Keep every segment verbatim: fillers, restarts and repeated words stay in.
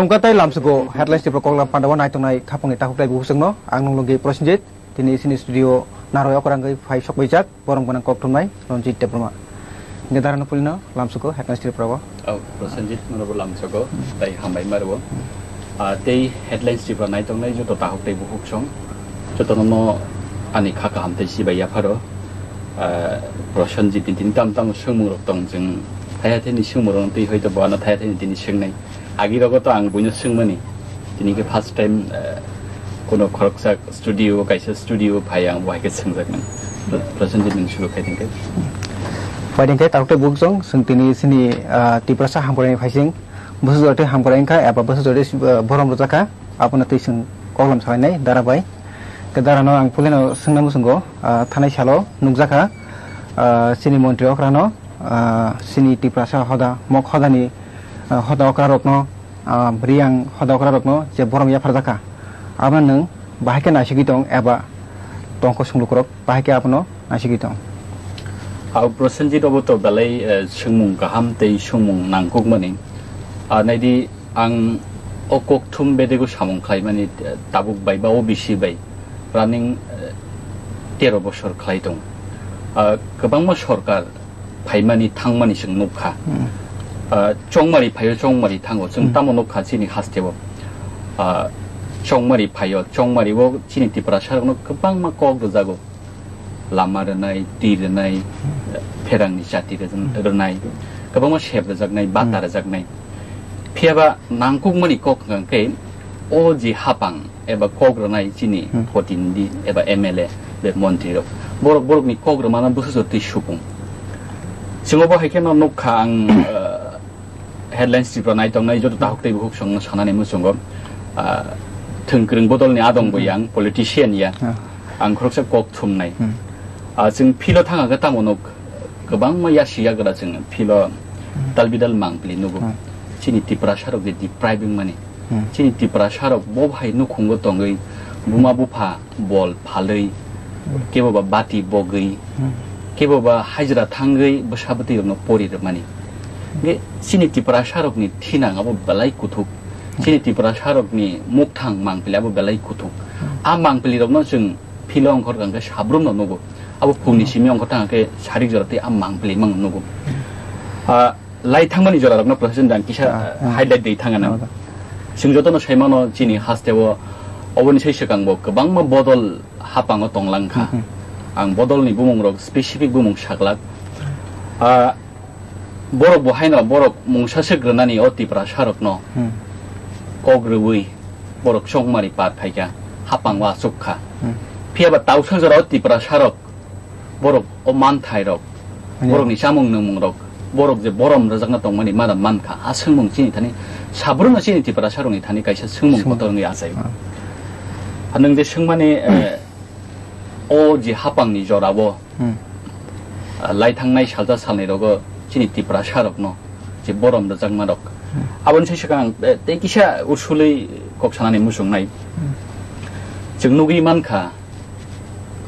Tongka tai lamsugo headlines tipro koklam pandao naitongnai khapangni takhuk tai bukhuk chwngno ang nung logi Prosenjit. Tini sini studio naroi okrangwi phai sokbaijak borong gwnang kok thumnai Ranjit Debbarma. Hingke darano pulino lamsugo headlines tipro. Oh, Prosenjit nono bo lamsugo tai hambai maro. Ah, tei headlines tipro naitongnai joto takhuk tai bukhuk song jotono no ani kha kaham tei sibai yapharo. Ah, Prosenjit ni tini tam tam swngmung rok tong chwng thaya thani swngmung rok tei hoito bo ano thaya thani tini swngnai. Agi rogo to ang buino swngmani. Tini khe first time, eh, kono khoroksa studio, kaisa studio phai ang bo hai khe swngjaknai. Prosenjit nung suru khai tongkhe. Phai tongkhe takhuk tai bukhuk song, chwng tini sini, ah, Tiprasa hamkrai phaising, bwsajora tei hamkrai wngkha, eba bwsajora tei, ah, borom rwjakha, abono twi chwng koklam salainai dara bai. Khe darano ang pulino swngna muchungo, ah, thanai salo nukjakha, ah, chini montri okrano, ah, chini Tiprasa hoda, mok hodani, ah, hoda okrarokno, ah, Riyang hoda okrarokno je borom yapharjakha, abono nwng bahai khe naisigwi tong eba tongkho songlukurok bahai khe abono naisigwi tong? Au Prosenjit obo to belai, eh, swngmung kaham tei swngmung nangkukmani. Ah, naidi ang o kokthum bedego samung khlaimani, eh, tabuk bai ba o bisi bai running, eh, tero bosor khlai tong. Ah, kwbangma sorkar phaimani thangmani chwng nukha. Hmm. Ah, chongmari phaio chongmari thango. Chwng Hmm. tamo nukha chini hasteo. Ah, chongmari phaio, chongmari o chini Tiprasa rokno kwbangma kok rwjago. Lama rwnai, twi rwnai, pherangni chati rwjan-, Hmm. rwnai. Kwbangma sep rwjaknai, bata Hmm. rwjaknai. Phiyaba nangkukmani kok hwnkhe o je hapang eba kok rwnai chini Hmm. protinidhi eba M L A be montri rok. Borok, borokni kok rwmano bwsajor twi supung. Chwng obo hai kheno nukha ang, eh, headlines tipra nai tongnai joto takhuk tei bukhuk songno sanani muchungo. Ah, thwngkwrwng bodolni adong bo Hmm. yang, politician ya. Ah. Ang khoroksa kok thumnai. Hmm. Ah, chwng philo thangakhe tamo nuk, kwbangma yasi yagra chwng philo Hmm. talbidal mangpili nugo. Hmm. Chini Tiprasa rok je deprive wngmani. Hmm. Chini Tiprasa rok bo hai nukhungo tongwi buma bupha bol phalwi, Hmm. kebo ba bati bogwi, Hmm. kebo ba hajra thangwi bwsa bwtwi rokno pori rwmani. Hwnkhe chini Tiprasa rokni thinang abo belai kuthuk. Hmm. Chini Tiprasa rokni mukthang mangpili abo belai kuthuk. Hmm. A mangpili rokno chwng philo ongkhor kha hwnkhe sabrumno nugo. Abo phungni Hmm. simi ongkhor thang khe sarik jora tei a mangpili mang nugo. Hmm. Ah, lai thangmani jorarokno Professor Dang kisa, Ah, ah. highlight dei thangana. Ah. Chwng jotono saimano chini hasteo oboni sai swkangbo kwbangma bodol hapango tonglang kha. Hmm, hmm. Ang bodolni bumungrok specific bumung saklak. Ah, borok bo haino borok mungsa swk rwnani o Tiprasa rokno Hmm. kok rwui borok chongmari par phaikha, hapango achuk kha. Hmm. Phiyaba tausa jorao Tiprasa rok borok o manthai rok, Ani. borokni chamung nwngmung rok, borok je borom rwjakna tongmani mada mankha, a swngmung chini thani, sabrumno chini Tiprasa rokni thani kaisa swngmung Swngmung. kotor wngwi achai. Ah. A nwng je swngmani, eh, o je hapangni jorao, Hmm. ah, lai thangnai salsa salnai rogo chini Tiprasa rokno je borom rwjakma rok. Hmm. Aboni sai swkang, eh, tei kisa usulwi kok sanani muchungnai. Hmm. Chwng nugwi mankha,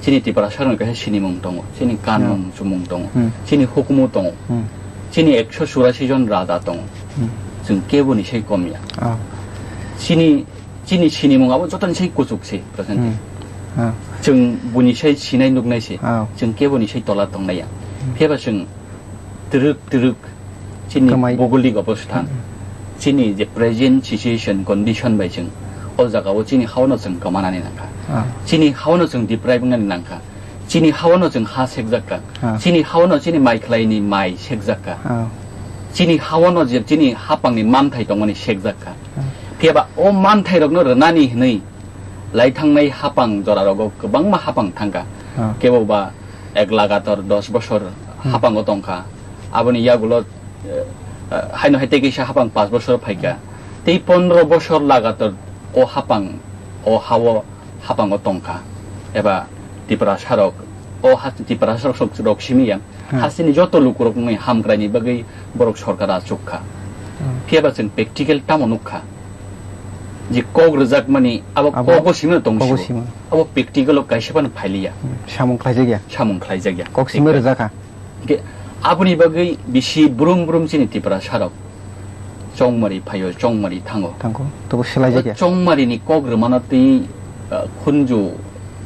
chini Tiprasa rokni kaisa sinimung tongo, chini kanmung Hmm. chumung tongo, Hmm. chini hukumu tongo, Hmm. chini ekso churasi jon raja tongo. Hmm. Chwng keboni sai kom ya. Ah. Chini, chini sinimung abo jotoni sai kuchuk se, Prasenjit. Hmm. Ah. Chwng buni sai sinai nuknai se. Ah. Chwng keboni sai tola tongnai ya. Hmm. Phiyaba chwng twrwk twrwk chini Kamai. bogolnik obosthan, Hmm. chini je present situation, condition bai chwng o jagao chini haono chwng kwmanani nangkha. Ah. Chini haono chwng deprive wngnani nangkha. Chini haono chwng ha sekjak kha. Ah. Chini haono chini mai khlaini mai sekjak kha. Ah. Chini haono je chini hapangni manthai tongmani sekjak kha. Ah. Phiyaba o manthai rokno rwnani hwnwi lai thangnai hapang jora rogo kwbangma hapang thangkha. Ah. Kebo ba ek lagator dos bosor Hmm. hapango tongkha. Aboni yagulo, eh, eh, haino hai tei kisa hapang pas bosor phaikha. Tei pondro bosor lagator o hapang, o hao hapango tongkha. Eba Tiprasa rok, o ha-, Tiprasa rok sok-, rok simi ya. Hmm. Hasteni joto lukurokni hamkraini bagwi borok sorkar achuk kha. Hmm. Phiyaba chwng practical tamo nukha? Je kok rwjakmani abo Abo kogo simi tong kogo sio. simi. Abo practical o kaisa phano phailiya. Hmm. Samung khlaijak ya. Samung khlaijak ya. Kok simi Ekta. rwjakha. Hingke aboni bagwi bisi brum brum chini Tiprasa rok. chongmari phaio, chongmari thango. Thango. Tobo swlai O jakya. Chongmari ni kok rwmano twi, ah, khunju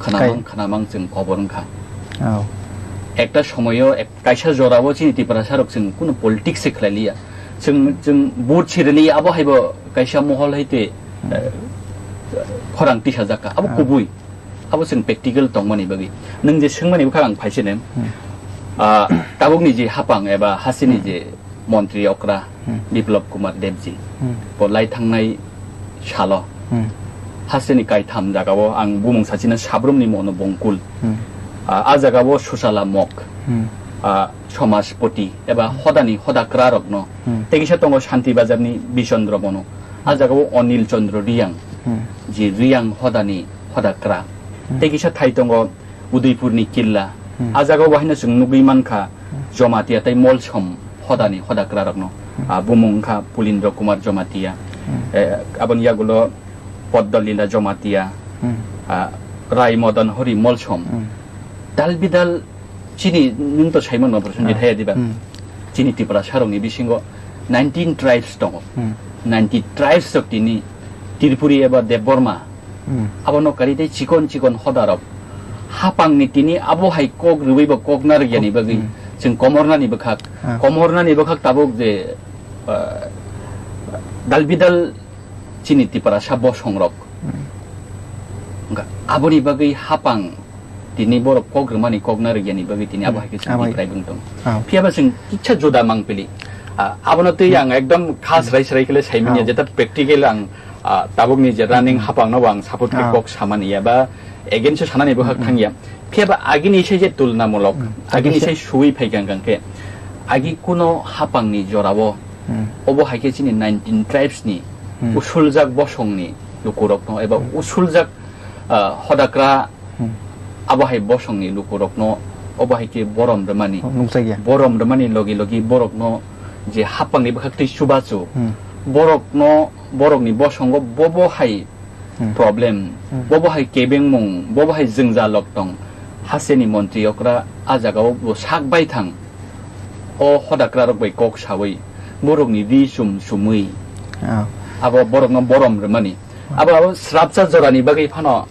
khnamang Kai. Khnamang chwng kobor wngkha. Oh. Ekta somoyo ek-, kaisa jorao chini Tiprasa rok chwng kunu politics se khlai liya. Chwng, chwng vote se rwliya, abo haibo kaisa mohol hai twi, eh, khorang tisa jakha. Abo Ah. kubui. Abo chwng practical tongmani bagwi. Nwng je swngmani bwkha ang phaisene. Hmm. Ah, tabukni je hapang eba hasini Hmm. je montri okra Hmm. Biplab Kumar Debji. Hmm. Bo lai thangnai salo. Hmm. Hasini kaitham jagao ang bumung sachina sabrumni mono bongkul. Hmm. Ah, a jagao Susala Mok. Hmm. Ah, Somajpoti eba hodani hodakra rokno. Hmm. Tei kisa tongo Shanti Bazarni Bichandra Bono. A jagao Anil Chandra Riyang. Hmm. Je Riyang hodani hodakra. Hmm. Tei kisa thai tongo Udaipurni Killa. Hmm. A jagao bahino chwng nugwi mankha Hmm. Jomatia tei Molsom hodani hodakra rokno. Hmm. Ah, bumung wngkha Pulindra Kumar Jomatia. Hmm. Eh, aboni yagulo Poddolila Jomatia. Hmm. Ah, Rai Modan Hori Molsom. Hmm. Dal bidal chini nwng to saimano Prosenjit Ah. hai diba? Hmm. Chini Tiprasa rokni bisingo nineteen tribes tongo. Hmm. Nineteen tribes rok tini Tripuri eba Debbarma Hmm. Abono kari tei chikon chikon hodarok hapangni tini abo hai kok rwui bo kok narwk yani bagwi Hmm. chwng komornani bwkhak, Ah. Komornani bwkhak tabuk je, ah, dal bidal chini Tiprasa bosongrok. Hmm. Wngkha aboni bagwi hapang tini borok kok rwmani kok narwk yani bagwi tini abo Hmm. hai khe chwng Abo hai. Tipraibung tong. Ah. Phiya ba chwng kisa juda mangpili. Ah, abono twi Hmm. ang ekdom kha srai srai khe le saimanya Ah. jeta practical ang Ah, tabukni je running Hmm. hapangno bo ang support khe Ah. kok samani ya ba against o sanani bo hak Hmm. thangya. Phiya ba agini se je tulnamulok, Hmm. agini Agini se se suwi phaikang kang khe, agi kuno hapangni jorao Hmm. obo hai khe chini nineteen tribes ni Hmm. usuljak bosongni lukurokno eba Hmm. usuljak, ah, hodakra Hmm. Abo hai bosongni lukurokno, obo hai khe borom rwmani. Oh, nukjakya. Borom rwmani logi logi borokno je hapangni bwkhak twi chubachu. Hmm. Borokno, borokni bosongo bobo hai Hmm. problem, Hmm. bobo hai kebengmung, bobo hai jwngjalok tong. Hasteni montri okra a jagao bo sak bai thang. O hodakrarok bai kok sawi, borokni ri chum chumwi. Ah. Abo borokno borom rwmani. Abo, abo srapsa jorani bagwi phano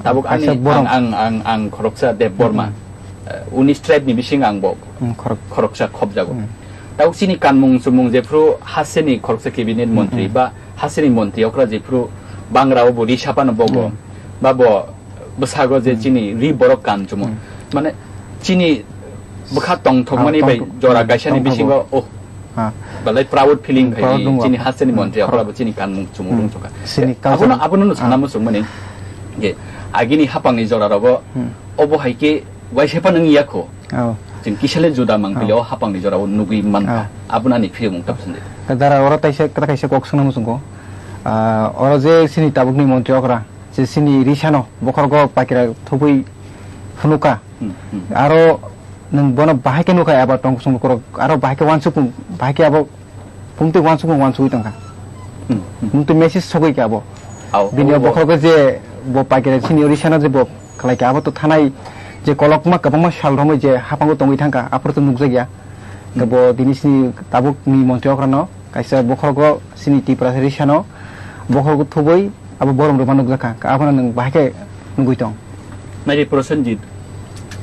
tabuk ani Kaisa borom. ang, ang, ang, ang khoroksa Deb Borma. Hmm. Eh, unis tribe ni bising ang bo Hmm, khorok- khoroksa khobjago. Hmm. Tabuk chini kanmung chumung jephru hasteni khoroksa cabinet Hmm, montri hmm. ba hasteni montri okra jephru bangra o bo ri sapano bogo Hmm. ba bo bwsago je Hmm. chini ri borok kan chumo. Hmm. Mane chini bwkha tongthokmani Ah, bai tongthok-, jora hmm, kaisani tongthogo. Bisingo, oh, Ha. Belai proud feeling Hmm, khai proud di, nung chini ako. Hasteni Hmm, montri proud. Akorabo chini kanmung chumung Hmm. rung choka. Chini Abono, culture. Abono no sana Ah. Muchung mani. Ge, agini hapangni jora rogo, Hmm. Obo hai ke waisa pa nung yakho. Oh. Chini kisale juda mang Oh. Pili o hapangni jora o nugui man. Oh. Abono ani phiyomung tap sindi. Dara oro taisa, kata kaisa kok sungna muchungo. Ah, oro je chini tabukni montri okra, je chini risano, bokhorgo pakira thubui phunuka. Hmm, hmm. Aro nwng bono bahai khe nukha eba tong kusung lukurok aro bahai khe uansukmung, bahai khe abo pungtwi uansukmung uansugwi tongkha. Hmm, hmm. Nwng twi message sogwi khe abo. Ao, bini abo bo bo. Bokhorgo je bo paikhe sini Odisha no je bo khlai khe abo to thanai je kolokma kwbangma sal romwi je haphango tongwi thangkha aphuru to nukjakya. Hmm. Bo tini sini tabuk ni montri okra no kaisa bokhorgo sini Tipra Odisha no bokhorgo thubui abo borom rwma nukjakha, abono nwng bahai khe nugui tong? Nai di Prosenjit,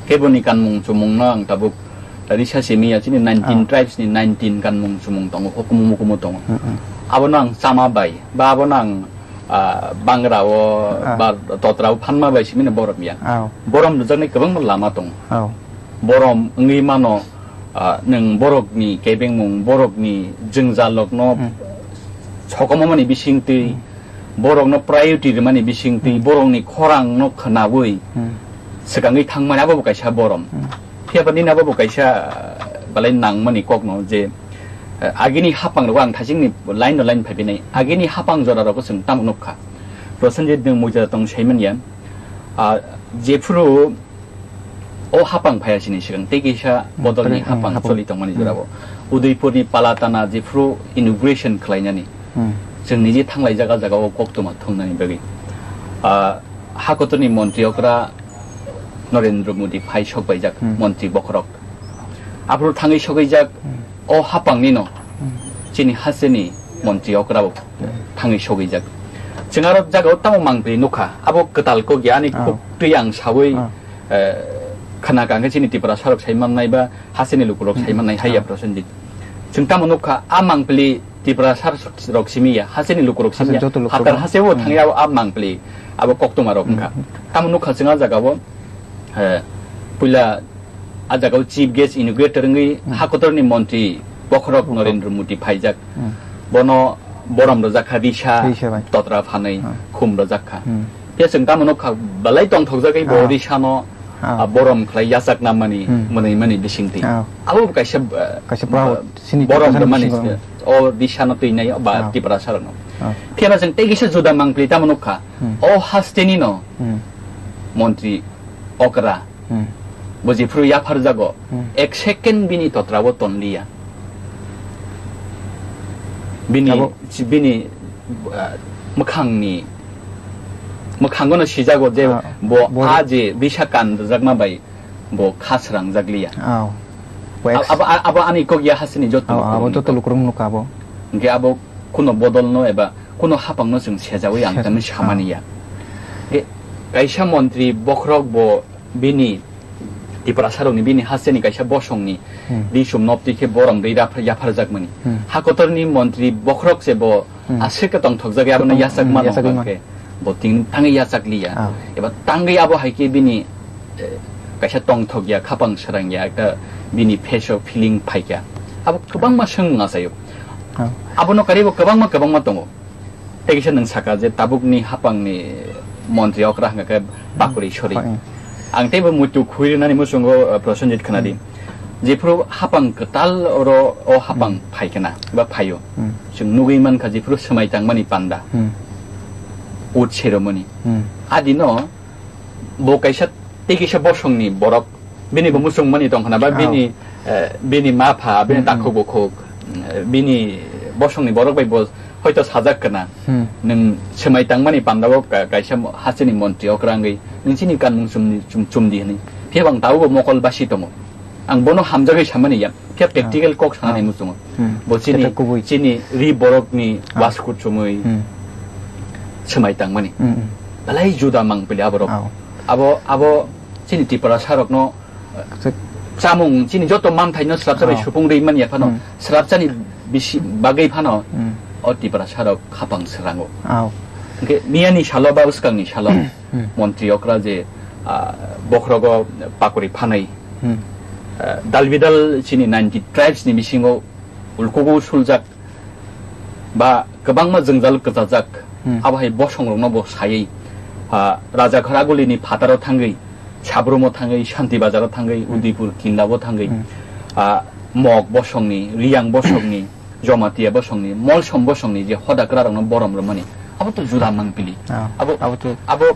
keboni kanmung chumung no ang tabuk risa simi ya, chini nineteen Oh. Tribes ni nineteen kanmung chumung tongo, hukumu mukumu tongo. Mm, mm. Abono ang chama bai, ba abono ang, ah, bangra o, Ah. Ba totra o phanma bai simi no borom ya. Oh. Borom rwjaknai kwbangma lama tongo. Oh. Borom wngwi mano, ah, nwng borokni kebengmung, borokni jwngjalrokno Hmm. sokomomani bisingtwi, Hmm. borokno priority rwmani bisingtwi, Hmm. borokni khorangno khwnawi Hmm. swkangwi thangmani abo bo kaisa borom. Hmm. Phiya ba nini abo bo kaisa, ah, belai nangmani kokno je, ah, agini haphangrok ang thaichingni line no line phaibainai. Agini haphang jorarokbo chwng tamo nukha. Prosenjit nwng muicha tong saimanya. Ah, jephuru O haphang phaiya sini swkang tei kisa Hmm, bodolni hmm, haphang haphang. Choli tongmani Hmm. Jorao. Udaipurni Palatana jephru inauguration khlainani. Hmm. Chwng niji thanglaijak a jagao koktwma thumnani bagwi. Ah, hakotorni montri okra Narendra Modi phai sokbaijak Hmm. montri bokhorok. Aphuru thangwi sogwijak Hmm. O haphangni no Hmm. chini hasteni montri okra bo thangwi sogwijak. Chwng aro jagao tamo mangpili nukha, abo kwtal kok ya ani Oh. khuk twi ang sawi, Oh. eh, khna kangkhe chini Tiprasa rok sai mannai ba hasteni lukurok sai mannai hai ya Prosenjit. Chwng tamo nukha, a mangpili Tiprasa rok simi ya, hasteni lukurok simi Hasteni ya, joto lukurok. Hatar haste bo thangya a mangpili, abo koktwma rok wngkha. Tamo nukha chwng a jagao, eh, puila a jagao chief guest inaugurator wngwi Hmm. hakotorni montri bokhorok Bokhorok. Narendra Modi phaijak. Hmm. Bono borom rwjak kha risa, Risa bai. Totra phanwi Hmm. khum rwjak kha. Hmm. Phiya chwng tamo nukha belai tongthokjagwi bo Ah. risano, Ah. ah, borom khlai yachak namani, Hmm. mwnwi mani bisingtwi. Ah. Abo bo kaisa, ah, Kaisa proud, ah, sini borom kaisa rwmani bisingo. O risano twinai ba Ah. Tiprasa rokno. Ah. Phiya ba chwng tei kisa juda mangpili tamo nukha. Hmm. O hasteni no Hmm. montri okra. Hmm. Bo jephru yapharjago, Hmm. ek second bini totra o tonliya. Bini, Abo bini, ah, mwkhangni, mwkhangono sijago je Ah, bo bo a je bisa kan rwjakma bai bo kha srangjakliya. Oh. Bo Ab-, ex- abo, abo ani kok ya hasteni joto Abo, abo lukurokni joto kok. Lukurok nukha abo. Hwnkhe abo kuno bodolno eba kuno hapangno chwng sejawi ang Seja-, tamni ah. Samani ya. Hwnkhe kaisa montri bokhorok bo bini Tiprasarokni bini hasteni kaisa bosongni Hmm. risum noptwi khe borom rwi rapha-, yapharjakmani. Hmm. Hakotorni montri bokhorok se bo Hmm. aswk khe tongthokjagwi abono Tong-, yachak hmm, mano yachagwi hwnkhe mano. Bo tin thangwi yachakliya. Ah. Eba tangwi abo hai khe bini, eh, kaisa tongthokya, khapang srangya, ekta bini face o feeling phaikha. Abo kwbangma swng achaio. Ah. Abono karibo kwbangma, kwbangma tongo. Tei kisa nwng saka je tabukni hapangni montri okra hwnkha khe Bakuri Sori. Bakuri. Ang teibo muitu khui rwnani muchungo, uh, Prosenjit khwnadi. Hmm. Jephru hapang kwtal oro o hapang Hmm. phai khna ba phaio. Hmm. Chwng nugwi mankha jephru swmai tangmani panda. Hmm. Ut seromani. Hmm. Adino bo kaisa tei kisa bosongni borok bini bo muchungmani tong khna ba Oh. bini, eh, bini ma pha, bini Hmm, hmm. takhuk bukhuk, eh, bini bosongni borok bai bo hoito sajak khna. Hmm. Nwng swmai tangmani pandao ka-, kaisa mo-, hasteni montri okra wngwi nwng chini kanmung chumni, chum-, chumdi hwnwi. Phiya bo ang tabukbo mokol basi tongo. Ang bono hamjagwi samani ya. Phiya practical Ah. kok sanani Ah. muchungo. Hmm. Bo chini, Keta kubui. Chini ri borokni Ah. Wasku chumui Hmm. swmai tangmani. Hmm, hmm. Belai juda mangpili aborok. Ah. Abo, abo chini Tiprasarokno Kisa chamung chini joto manthaino swrapsa bai Oh. supung rwi manya phano, Hmm. swrapsani bisi bagwi phano Hmm. o Tiprasarok khapang srango. Oh. Hwnkhe miyani salo ba bwskangni salo Hmm. Montri okra je, ah, bokhorogo pakuri phanai. Hmm. Ah, dalbidal chini ninety tribes ni bisingo ulkugo suljak ba kwbangma jwngjal kwchajak, Hmm. abo hai bosongrokno bo saywi, ah, Raja Kharagulini phataro thangwi, Sabrumo thangwi, Shanti Bazaro thangwi, Hmm. Udaipur Killao thangwi, Hmm. ah, Mok bosongni, Riyang bosongni, Jamatia bosongni, Molsom bosongni je hoda kwrarokno borom rwmani, abo to juda mangpili. Ah, Abo, abo to abo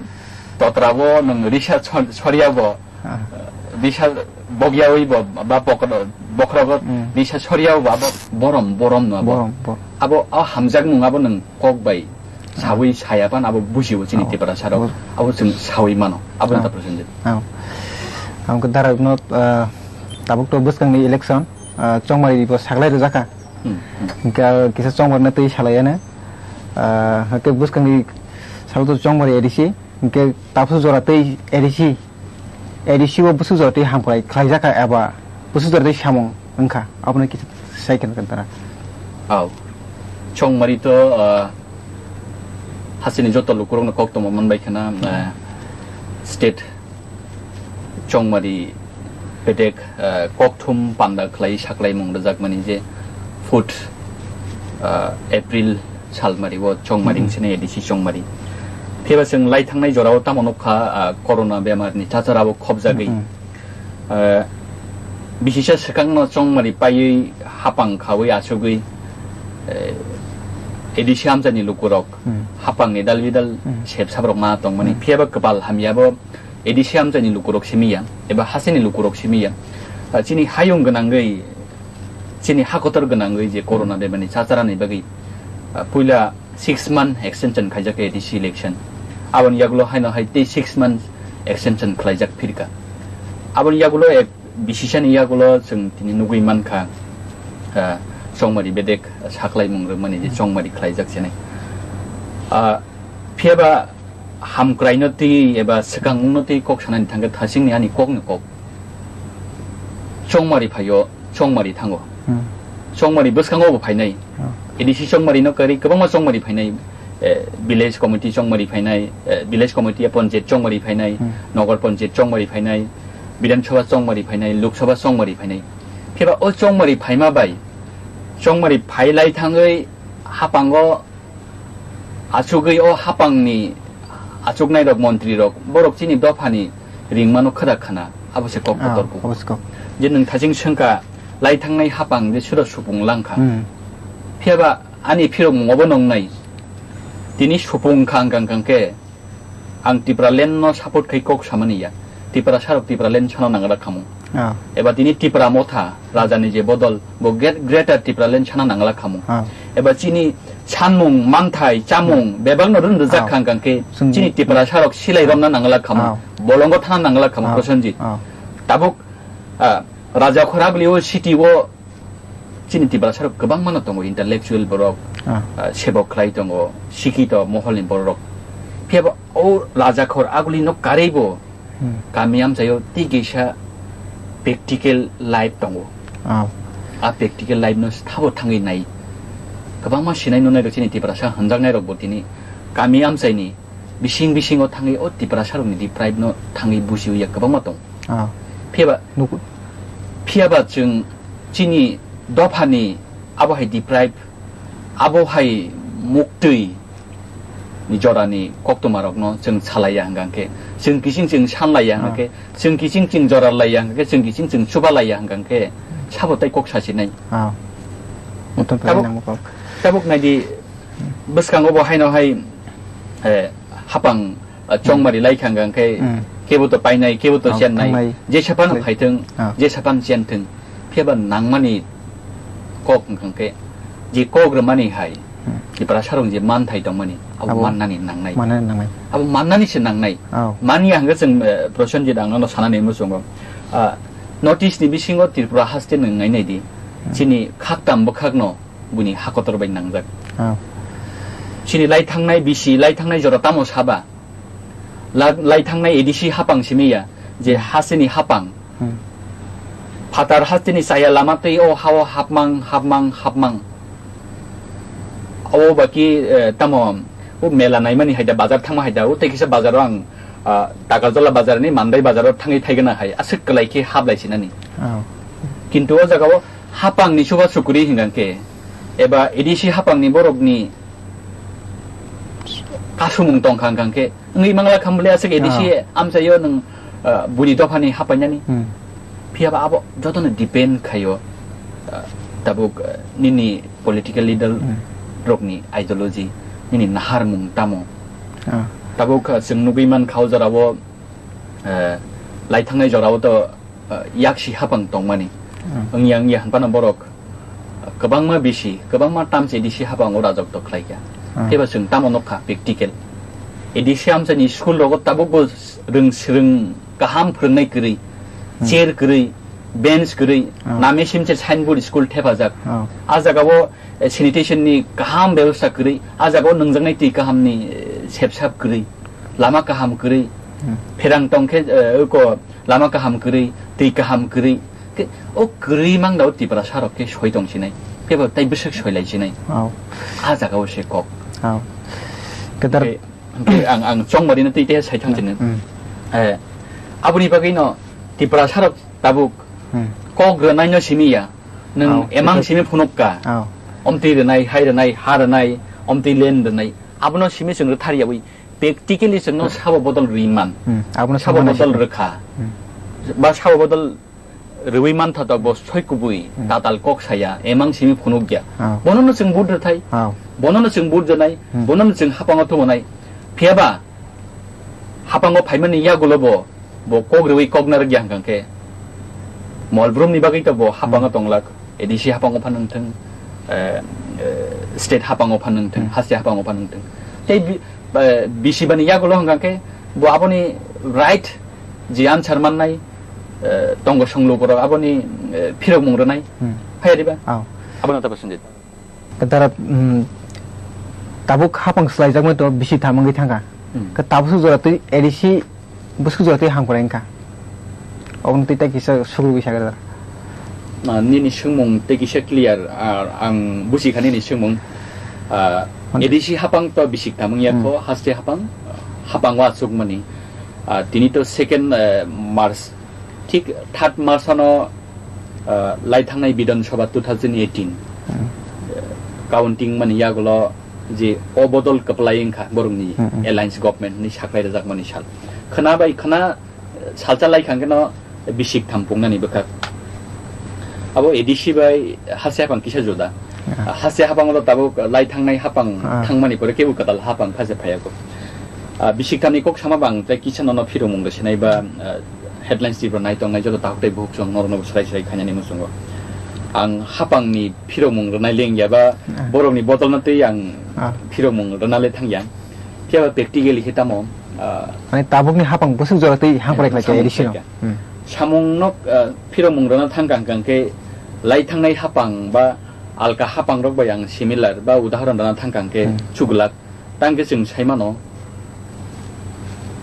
totrabo nwng risa sor-, soriabo, Ah. Bisa bogyawi bo, ba bokro-, bokhrogo Hmm. Bisa soriao ba bo borom, borom no bo. Borom, borom. Abo o hamjakmung abo nwng kok bai Ah. sawi saya pan abo bujibo chini Oh. Tiprasarok. Oh. Abo chwng sawi mano. Abo Oh. ta Prosenjit. Oh. Ang ko darak no, ah, tabuk to bwskangni election, ah, chongmari bo saklai rwjakha. Hmm, hmm. Hingke kisa chongmari na twi salai ano. Ah, hingke bwskangni salo to chongmari A D C. Hingke tabuk jora tei A D C, A D C o bwswk jora tei hamkrai khlaijak kha eba bwswk jora tei samung wngkha, abono kisa sai khe tara. Au. Chongmari to, ah, hasteni joto lukurokno kok tongma manbai khana, ah, state chongmari bedek, ah, kokthum panda khlai saklaimung rwjakmani je food, ah, April salmari o chongmari Hmm. wngsinai A D C chongmari. Phiya ba chwng lai thangnai jorao tamo nukha, ah, corona bemarni chachara bo khobjagwi. Hmm. Ah, bisisa swkangno chongmari paiwi hapang khawi achugwi, eh, A D C amchaini lukurok Hmm. hapangni dal bidal Hmm. sepsabrok ma tongmani. Hmm. Phiya ba kwpal hamya bo A D C amchaini lukurok simi ya, eba hasteni lukurok simi ya. Ah, chini hayung gwnangwi, chini hakotor gwnangwi je corona Hmm. bemani chacharani bagwi, ah, puila six month extension khaijak A D C election. Aboni yagulo haino hai tei six months extension khlaijak phirka. Aboni yagulo ek bisisani yagulo chwng tini nugwi mankha, ah, chongmari bedek saklaimung rwmani je chongmari khlaijak chinai. Ah, phiyaba hamkraino twi eba swkangmungno twi kok sanani thangkhe thasingni ani kokni kok. Chongmari phaio, chongmari thango. Hmm. Chongmari bwskango bo phainai. Oh. A D C chongmarino karwi kwbangma chongmari phainai. Eh, village committee chongmari phainai, eh, village committee, panchayat chongmari phainai, Hmm. nogor panchayat chongmari phainai, Bidhan Sabha chongmari phainai, Lok Sabha chongmari phainai. Phiba o chongmari phaima bai, chongmari phailai thangwi hapango achugwi o hapangni achuknairok, montrirok, borok chini dophani ringmano khwrak khna, abo se kok Ah, kotor kuk. Abo se kok. Je nwng thaching swngkha, lai thangnai hapang je suda supung langkha. Hmm. Phiya ba ani phirokmungo bo nongnai. Tini supung kha ang kang kang khe, ang Tipraland no support khai kok samani ya. Tiprasa rok Tipraland sana nangla khamu. Ah. Eba tini Tipra Motha, Raja ni je bodol, bo gre-, Greater Tipraland sana nangla khamu. Ah. Eba chini sanmung, manthai, chamung, Hmm. bebak no run rijak Ah. kha ang kang khe, Sung- chini Tiprasa rok silai romna nangla khamu. Ah. Bolongo thana nangla khamu, Ah. Prosenjit. Ah. Tabuk, ah, Raja Khoragli o city o chini Tiprasa rok kwbangma no tongo, intellectual borok, Ah. ah, sebok khlai tongo, sikhito moholni borok. Phiya ba o Raja Khor aguli no karwi bo Hmm. kami amchaio tei kisa practical life tongo. Ah. A practical life no thabo thangwi nai. Kwbangma sinai nunai rok chini Tiprasa hanjaknai rok bo tini kami amchaini bising bisingo thangwi o Tiprasa rokni deprive no thangwi bujiwi ya kwbangma tong. Ah. Phiya ba, Nuku- phiya ba chwng chini dophani abo hai deprive, abo hai muktwi ni jorani koktwma rokno chwng salaiya hwnkha khe, chwng kiching chwng sanlaiya hwnkha Ah. khe, chwng kiching chwng jora laiya hwnkha khe, chwng kiching chwng chuba laiya hwnkha khe, sabo tei kok sasinai. Ah. Muthung Tabuk- khe nang kok. Tabuk naidi, bwskango bo haino hai, eh, hapang, ah, chongmari lai kha hwnkha khe, Hmm. kebo to painai, kebo to Oh, chengnai, thangnai. Jesa phano Lai- phaithwng, Ah. jesa phano chenthwng, phiya ba nangmani kok hwnkha khe, je kok rwmani hai, Hmm. Tiprasa rok je manthai tongmani, abo Abo mannani nangnai. Mannani nangnai. Abo mannani se nangnai. Oh. Manya hwnkhe chwng, eh, Prosenjit ang nono sanani muchungo. Ah, North East ni bisingo Tripura haste nwng nainai di. Hmm. Chini khaktam bwkhakno buni hakotor bai nangjak. Ah. Chini lai thangnai bisi, lai thangnai jora tamo saba. La-, lai thangnai A D C hapang simi ya, je hasteni hapang. Hmm. Phatar hasteni chaya lama twi o hao hapmang, hapmang, hapmang. O baki, eh, tamo, o mela naimani haida, bazar thangma haida, o tei kisa bazaro ang, ah, Takarjala bazarni Mandai bazaro thangwi thaigana hai, aswk kwlai khe hablai sinani. Oh. Kintu o jagao hapangni chuba chukuri hingkha khe, eba A D C hapangni borokni kasumung tongkha hingkha khe, wngwi mangla kha bwle aswk A D C Ah. amchaio nwng, ah, buni dophani hapainani. Hmm. Phiya ba abo jotono depend khaio, ah, tabuk, ah, nini political leader Hmm. rokni ideology, nini naharmung tamo. Ah. Tabuk, ah, chwng nugwi mankha o jorao, ah, lai thangnai jorao to, ah, yaksi hapang tongmani. Hmm. Wngya wngya hwnphano borok kwbangma bisi, kwbangma terms A D C habango rajok to khlaikha. Ah. Phiya ba chwng tamo nukha practical. A D C amchaini school rogo tabukbo rwng swrwng kaham phwrwngnai kwrwi, Hmm. chair kwrwi, bench kwrwi, Ah. name simse signboard school thepajak. Ah. A jagao, eh, sanitation ni kaham bebosta kwrwi, a jagao nwngjaknai twi kahamni, eh, sepsap kwrwi, lama kaham kwrwi, Hmm. pherang tongkhe, eh, uko lama kaham kwrwi, twi kaham kwrwi. Khe, o kwrwi mangda o Tiprasa rok khe soi tong sinai. Khe bo tei bwswk soi lai sinai. Oh. A jaga o se kok. Oh. Kedar- Khe, khe ang, ang chongmari no twi tei sai thang sini. Hmm. Eh, aboni bagwi no Tiprasa rok tabuk Hmm. kok rwnai no simi ya. Nwng Oh, emang Tipra- simi phunuk ka. Oh. Omtwi rwnai, hai rwnai, ha rwnai, omtwi len rwnai. Abono simi chwng rwthar yawi. Practically chwngno sabo bodol rwi man. Hmm, abono Sabo samano bodol sabo. rwkha. Hmm. Ba sabo bodol rwi mantha to bo soi kubui Hmm. tatal kok saya, emang simi phunukya. Ah. Bonono chwng vote rwthai. Ah. Bonono chwng vote rwnai, Hmm. bonono chwng hapango thubunai. Phiyaba hapango phaimani yagulo bo, bo kok rwi kok narwkya hwnkha khe. Molbrumni bagwi to bo hapango Hmm. tonglak. A D C hapango phan wngthwng, eh, eh, state hapango phan wngthwng, Hmm. haste hapango phan wngthwng. Tei bi-, eh, bisi bani yagulo hwnkha khe bo aboni right je answer mannai, eh, tongo songlo borok aboni, eh, phirokmung rwnai. Hmm. Phai riba? Oh. Abono ta Prasenjit. Dara, mm, tabuk hapang swlaijakmani to bisi thamangwi thangkha. Hmm. Khe tabuk swk jora twi A D C bwswk jora twi hamkrai wngkha. Oboni twi tei kisa sukrubwi sakha dara. Ah, nini swngmung tei kisa clear, ah, ang busikha nini swngmung. Ah, Hon- A D C hapang to bisik thamung ya kho, Hmm. haste hapang, hapang wa chukmani. Ah, tini to second, eh, March, thik third March ano, ah, lai thangnai Bidhan Sabha two thousand eighteen. Hmm. Eh, counting mani yagulo je o bodol kwplai wngkha borokni Hmm, hmm. alliance government ni saklai rwjakmani sal. Khwna bai khwna, eh, salsa lai khangkhe no bisik thampung nani bwkhak. Abo A D C bai haste hapang kisa juda. Ah. Haste hapang ulo tabuk lai thangnai hapang Ah. thangmani pore kebo kwtal hapang kha se phaiya kho. Ah, bisik thamni kok sama bang tei kisa nono phiromung rwsinai ba, ah, headlines tibro nai tongnai joto takhuk tei bukhuk song norokno bo swrai swrai khainani muchungo. Ang hapangni phiromung rwnai lengya ba Ah. borokni bodolno tei ang Ah. phiromung rwna le thangya. Phiya ba practically khe tamo, ah, Mane tabukni hapang bwswk jora tei hamkrai khlai khe samung A D C no. khlaikha. Hmm. Samungno, ah, phiromung rwna thangkha hwnkhe lai thangnai hapang ba alka hapangrok bai ang similar ba udahoron rwna thangkha hwnkhe Hmm. chuglak. Tangkhe chwng saimano,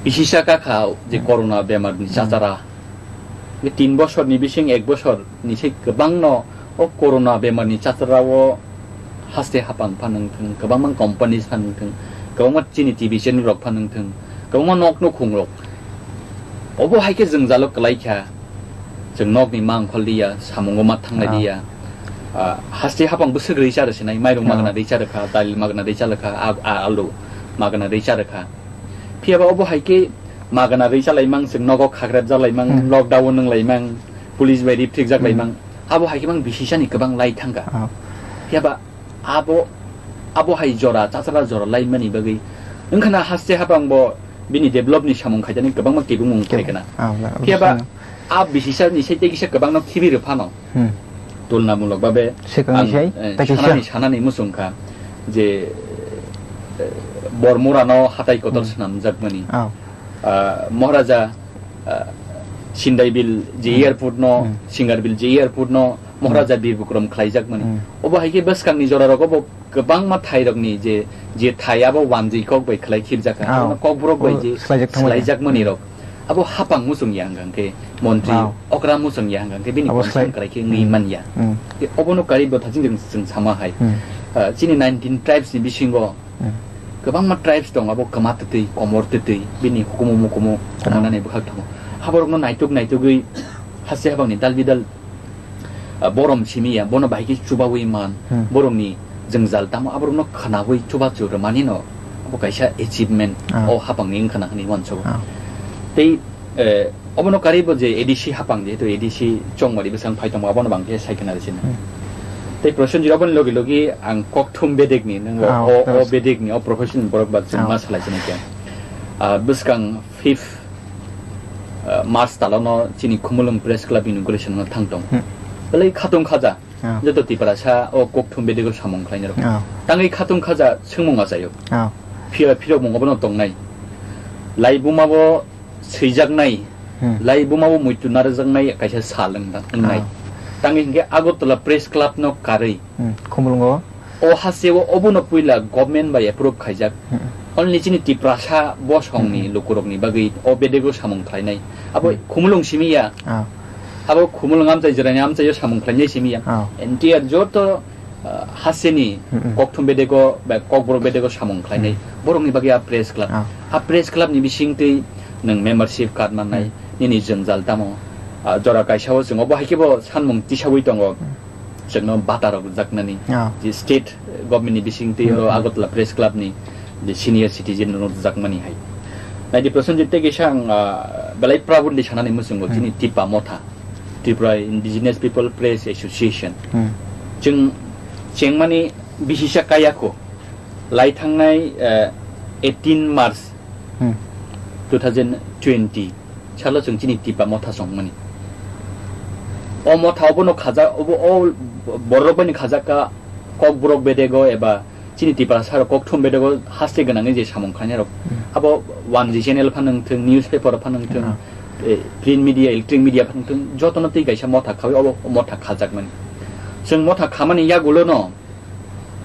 bisisa kakha je Hmm. corona bemarni Hmm. chachara. Bini tin bosorni bising ek bosorni se kwbangno o corona bemarni chachara o haste hapang phanwng thwng, kwbangma companies phanwng thwng, kwbangma chini T V channel rok phanwng thwng, kwbangma nok nukhung rok. Obo hai khe jwngjalo kwlai kha. Chwng nokni ma ongkhor liya, samungo ma thanglai Ah. liya. Ah, haste hapang bwswk rwi cha rw sinai, mairung Ah. magna rwi cha rw kha, dail magna rwi cha rw kha, a-, a-, alu magna rwi cha rw kha. Phiya ba obo hai khe magna rwi cha lai mang, chwng nogo khakrep ja lai mang, Hmm. lockdown nung lai mang, police bai rip thik jak lai Hmm. mang. Abo hai khe mang bisisani kwbang lai thang kha. Ah. Phiya ba abo, abo hai jora, chachara jora laimani bagwi wngkhana haste hapang bo bini develop ni samung khaitani kwbangma kibungmung Kib-, khaikana. ah, la-, Phiya ba bujiano. A bisisa ni sai tei kisa kwbangno khibi rw phano. Hmm. Tulna mulok babe Swkangni ang, sai, eh, tei kisa. sanani, sanani muchung kha je, eh, Bormura no hatai kotor Hmm. swnamjakmani. Ah. Ah, Maharaja, ah, Sindaibil je Hmm. airport no, Hmm. Singarbil je airport no, Maharaja Hmm. Bir Bikram khlaijakmani. Hmm. Obo hai khe bwskangni jora rogo bo kwbangma thairokni je, je thai abo wanjwi kok bai khlai khibjak kha. Ah. Abono kokborok bai Oh, je swlaijak thangmani. swlaijakmani Hmm. rok. Abo hapang muchung ya hwnkha khe montri, Wow. okra muchung ya hwnkha khe bini Abo concern slai-, kwrai khe wngwi hmm. man ya. Hmm. Tei obono karwi bwtha chini chwng, chwng sama hai. Hmm. Ah, chini nineteen tribes ni bisingo Hmm. kwbangma tribes tongo, abo kwma twtwi, komor twtwi, bini hukumu mukumu Kwma. kwmanani bwkhak tongo. Haborokno naituk naitugwi haste habangni dal bidal, ah, borom simi ya, bono bahai khe chubaui man, Hmm. borokni jwngjal tamo aborokno khwnaui chubachu rwmani no abo kaisa achievement Ah. o hapangni wngkhana hwnwi uansugo. Ah. Tei, eh, obono karwi bo je A D C hapang, jehetu A D C Chongmari bwsang phai tongma, abono bang khe sai khna rw sini. Hmm. Tei Prosenjit, oboni logi logi ang kokthum bedekni, nang Ah, o, o yes. bedekni, o profession borok ba chwng Ah. ma salai sini khe. Ah, bwskang fifth, ah, March talo no chini Khumulwng Press Club inauguration no thang tong. Hmm. Belai khatung khaja. Ah. Joto Tiprasa o kokthum bedego samung khlainai rok. Ah. Tangwi khatung khaja swngmung achaio. Ah. Phiya phirokmung obono tongnai. Laibuma bo swijaknai. Hmm. Laibuma bo muitu narwjaknai kaisa sal wng da, wngnai. Ah. Tangwi hinkhe Agartala Press Club no karwi. Hmm. Khumulwngo. O haste o obono puila government bai approve khaijak. Hmm. Only chini Tiprasa bosongni Hmm. lukurokni bagwi o bedego samung khlainai. Abo Hmm. Khumulwng simi ya. Ah. Abo Khumulwng amchai jora ni amchai o samung khlainai simi ya. Ah. Entire joto, ah, hasteni Hmm. kokthum bedego ba kokborok bedego samung khlainai. Hmm. Borokni bagwi a press club. Ah. A press club ni bisingtwi nwng membership card mannai, Hmm. nini jwngjal tamo. Ah, jora kaisa o chwng obo hai khe bo sanmung tisaui tongo. Hmm. Chwngno bata rok rwjaknani. Ah. Je state government ni bisingtwi Hmm. oro Agartala Press Club ni je senior citizen rok rwjakmani hai. Naidi Prosenjit tei kisa ang, ah, belai proudly sanani muchungo Hmm. chini Tipa Motha, Tripura Indigenous People Press Association. Hmm. Chwng chengmani bisisa kaya kho. Lai thangnai, eh, eighteen March Hmm. two thousand twenty salo chwng chini Tipa Motha chongmani. O Motha obono khaja-, obo o borok bai ni khajak kha, kokborok bedego eba chini Tiprasa rok kokthum bedego haste gwnangwi je samung khlainai rok. Hmm. Abo one G channel phano wngthwng, newspaper phano wngthwng, Hmm. eh, print media, electronic media phano wngthwng, jotono twi kaisa Motha khawi obo Motha khajakmani. Chwng motha khamani yagulo no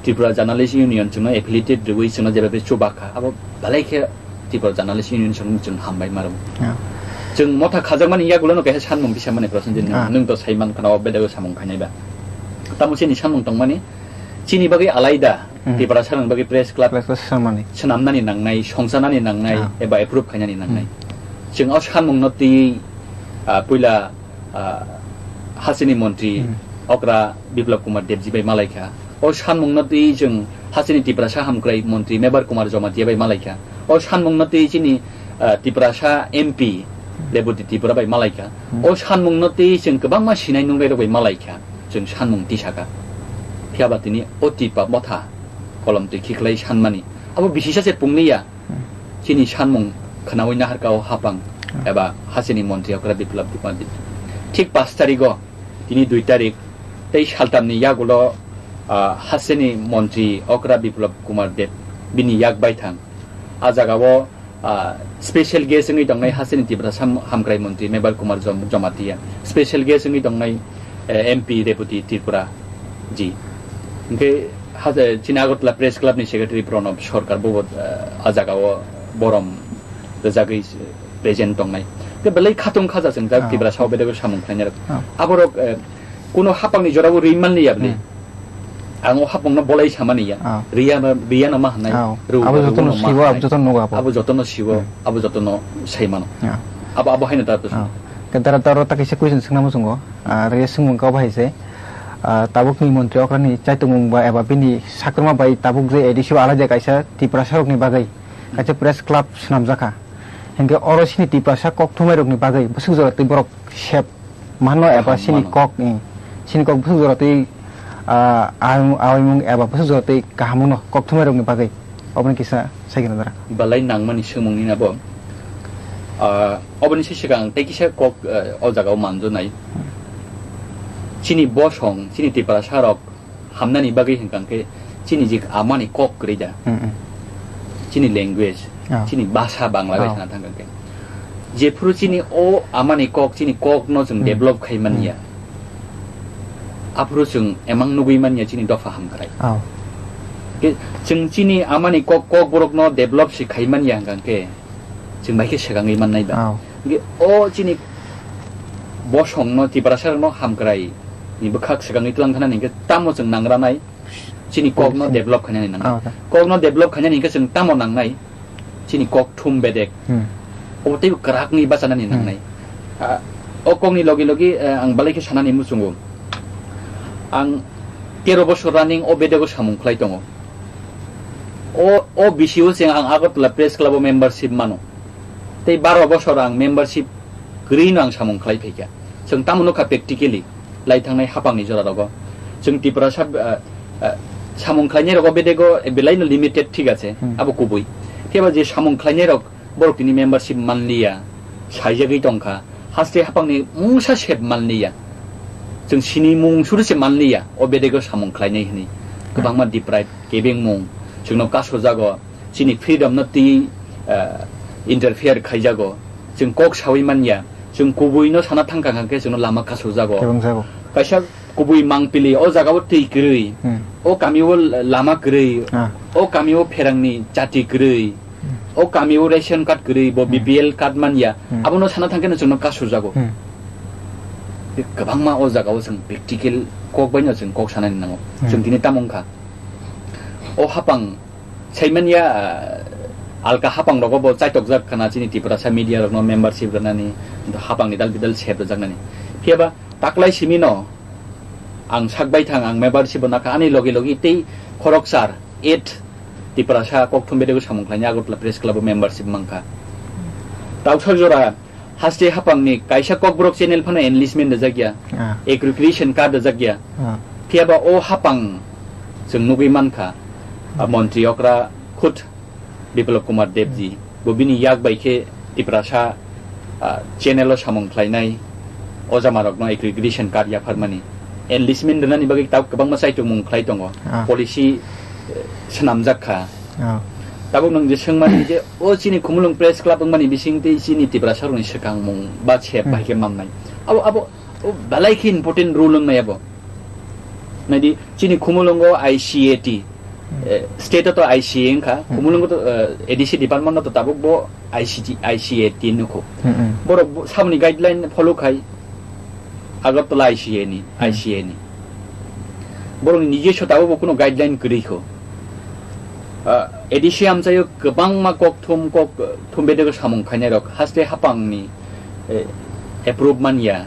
Tripura Journalist Union chwngno affiliated rwui chwngno jeba bai chuba kha, abo belai khe Tripura Journalist Union chwng, chwng hambai maro. Ya. Chwng motha khajakmani yagulo no kaisa sanmung tisa mani Prosenjit, Ah. nwng to saiman khana o bedego samung khainai ba. Tamo chini sanmung tongmani, chini bagwi alaida, Hmm. Tiprasa rokni bagwi press club Press club swnamani. Swnamnani nangnai, songchanani nangnai, Ah. eba approve khainani nangnai. Hmm. Chwng o sanmungno twi, ah, puila ah, hasteni montri Hmm. okra Biplab Kumar Debji bai malaikha. O sanmungno twi chwng hasteni Tiprasa hamkrai montri Mebar Kumar Jamatia bai malaikha. O sanmungno twi chini, ah, Tiprasa M P Reboti Tripura bai malaikha. Hmm. O sanmungno twi chwng kwbangma sinai nungnairok bai malaikha. Chwng sanmung tisakha. Phiyaba tini o Tipa motha kolom twi khiklai sanmani. Abo bisisa se pungliya. Hmm. Chini sanmung khnaui naharka o hapang Hmm. eba hasteni montri okra Biplab Kumar Deb. Thik pash tarigo, tini dui tarik, tei saltamni yagulo, ah, hasteni montri okra Biplab Kumar Deb bini yak baithang. A jagao, ah, special guest wngwi tongnai hasteni Tiprasa hamkrai montri Mebar Kumar Jom-, Jamatia. Special guest wngwi tongnai eh, M P Reboti Tripura ji. Hingke haja chini Agartala Press Club ni Secretary Pranab Sarkar bo, eh, a jaga o borom rwjagwi present tongnai. Hingke belai khatung khaja chwng jak Ah. Tiprasa o bedego samung khlainai rok. Ah. Aborok, eh, kuno hapang ni jora o rwi manliya bwle. Hmm. Ang o hapang no bolai samani ya. Ah. Riya no, riya no ma hwnai. Ah. Rw Abo no, joto rw no no ma sibo, abo hwnai. Joto no nugo abo. Abo joto no sibo, Hmm. abo joto no sai mano. Ah. Abo, abo hai no ta Ah. Ke dara dara ta kaisa question swngna muchungo. Ah, re swngmung kau bahai se, ah, tabukni montri okrani chaitungmung ba eba bini sakruma bai tabuk je A D C o alai de kaisa Tiprasa rokni bagwi kaisa press club swnamjakha. Hinkhe oro sini Tiprasa kok thumairokni bagwi bwswk jora twi borok sep mano eba Kaham sini mano. Kok, eh, sini kok bwswk jora twi, ah, awimung, awimung eba bwswk jora twi kahamungno kok thumairokni bagwi. Oboni kisa saikhe nadara. Belai nangmani swngmungni nabo. Ah, oboni se swkang tei kisa kok, eh, o jaga o manjo nai. Chini bosong, chini Tiprasa rok hamnani bagwi hwnkha khe chini jik amani kok kwrwi da. Hmm, hmm. Chini language, Ah. chini bhasha Bangla bai Oh. sana thangkha khe. Jephuru chini o amani kok, chini kok no chwng Hmm. develop khai manya. Hmm. Aphuru chwng emang nugwi manya chini dopha hamkrai. Oh. Ke chwng chini amani kok, kok borok no develop se khai manya hwnkha khe chwng bai khe swkangwi mannai ba. Oh. Hingke o chini bosong no Tiprasa rok no hamkrai ni bwkhak swkangwi twlang thana hingke tamo chwng nangranai chini kok no Policy. Develop khainani nang. Oh, okay. Kok no develop khainani hingke chwng tamo nangnai? Chini kok thum bedek. Hmm. Obo teibo kwrakni bachanani Hmm. nangnai. Ah, o kokni logi logi, eh, ang belai khe sanani muchungo. Ang tero bosor running o bedego samung khlai tongo. O, o bisio se ang Agartala Press Club o membership mano. Tei baro bosor ang membership kwrwino ang samung khlai phaikha. Chwng tamo nukha practically. Lai thangnai hapangni jora rogo. Chwng Tiprasa, ah, ah, samung khlainai rogo bedego, eh, belai no limited, thik ache, Hmm. abo kubui. Phiya ba je samung khlainai rok borok tini membership manliya, saijagwi tongkha, haste hapangni mungsa sep manliya. Chwng sini mung suru se manliya, o bedego samung khlainai hwnwi. Kwbangma deprive, kebengmung, chwngno kasojago, chini freedom no twi, ah, interfere khaijago. Chwng kok sawi manya, chwng kubui no sana thangkha hwnkhe chwngno lama kasojago. Kebengjago. Kaisa kubui mangpili, o jaga o twi kwrwi, Hmm. o kami o lama kwrwi, Ah. o kami o pherangni chati kwrwi, Hmm. o kami o ration card kwrwi, bo Hmm. B P L card manya, Hmm. abono sana thangkhe no chwngno kasojago. Hmm. Kwbangma o jaga o chwng practical kok bai no chwng kok sanani nango. Hmm. Chwng tini tamo wngkha. O hapang Saimanya, ah, alka hapang rogo bo chaitokjak khana chini Tiprasa media rokno membership rwnani, hapangni dal bidal sep rwjaknani. Phiya ba taklai simi no ang sak bai thang, ang membership bo nakha, ani logi logi tei khoroksa eight Tiprasa kokthum bedego samung khlaini Agartala Press Club o membership mankha. Tauksa jora Haste hapangni kaisa kokborok channel phano enlistment rijak ya, Ah. ek recreation card rijak ya. Ah. Phiya ba o hapang chwng nugwi mankha, ah, montri okra khud Biplab Kumar Debji, bo bini yak bai khe Tiprasa, ah, channel o samung khlainai ojamarokno ek recreation card yapharmani. Enlistment rwnani bagwi tabuk kwbangma chaitokmung khlai tongo. Ah. Policy, eh, swnamjak kha. Ah. Tabuk nwng je swngmani je, o chini Khumulwng Press Club wngmani bising tei chini Tiprasa rokni swkangmung ba sep Hmm. bahai khe mamnai. Abo, abo, o belai khe important role wngnai abo. Naidi, chini Khumulwngo I C A T, Hmm. eh, state-o to I C A wngkha, Hmm. Khumulwngo to, eh, A D C department-o to tabuk bo I C T, I C A T nukho. Hmm, hmm. Borok bo, samoni guideline follow khai, Agartala I C A ni, Hmm. I C A ni. Borokni nijoswo tabuk bo kuno guideline kwrwi kho. Ah, A D C amchaio kwbangma kok thum, kok, eh, thum bedego samung khainairok haste haphangni, eh, approve manya.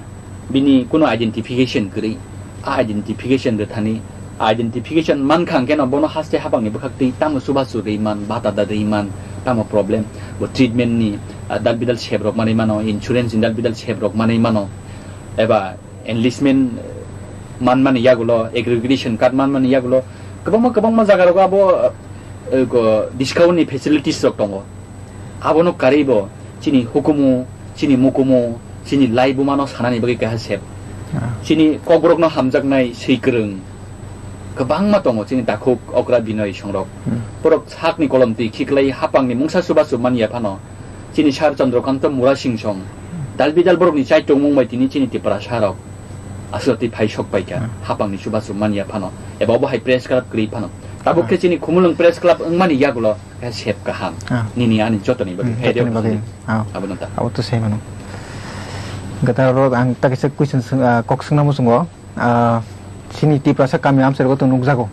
Bini kuno identification kwrwi, a identification rwthani, a identification mankha hwnkhe no bono haste haphangni bwkhak twi tamo chubachu rwi man, bata da rwi man, tamo problem, bo treatment ni, ah, dal bidal sep rok manwi mano, insurance ni dal bidal sep rok manwi mano, eba enlistment, eh, manmani yagulo, aggregation card manmani yagulo, kwbangma, kwbangma jaga rogo abo, eh, go discount ni facilities rok tongo. Abono karwi bo chini hukumu, chini mukumu, chini laibuma no sanani bagwi kaisa sep. Ah. Chini kokrok no hamjaknai swikwrwng kwbangma tongo chini takhuk okra Binoy songrok. Hmm. Borok sakni kolom twi khiklai haphangni mungsa chubachu manya phano chini Sir Chandrakanta Murasing song dal bidal borokni chai tongmung bai tini chini Tiprasa rok aswk twi phai sok paikha Hmm. haphangni chubachu manya phano eba obo hai press club kwrwi phano. Tabuk khe Hmm. chini Khumulwng press club wngmani yagulo khe sep kaham. Ah. Nini ani jotoni bagwi. Hmm, Hai jotoni bagwi. Rok. Ah. Abono ta. Abo to sai mano. Gata ro ang ta kisa question swng, ah, kok swngna muchungo. Ah, chini Tiprasa kami amchai rogo to nukjago.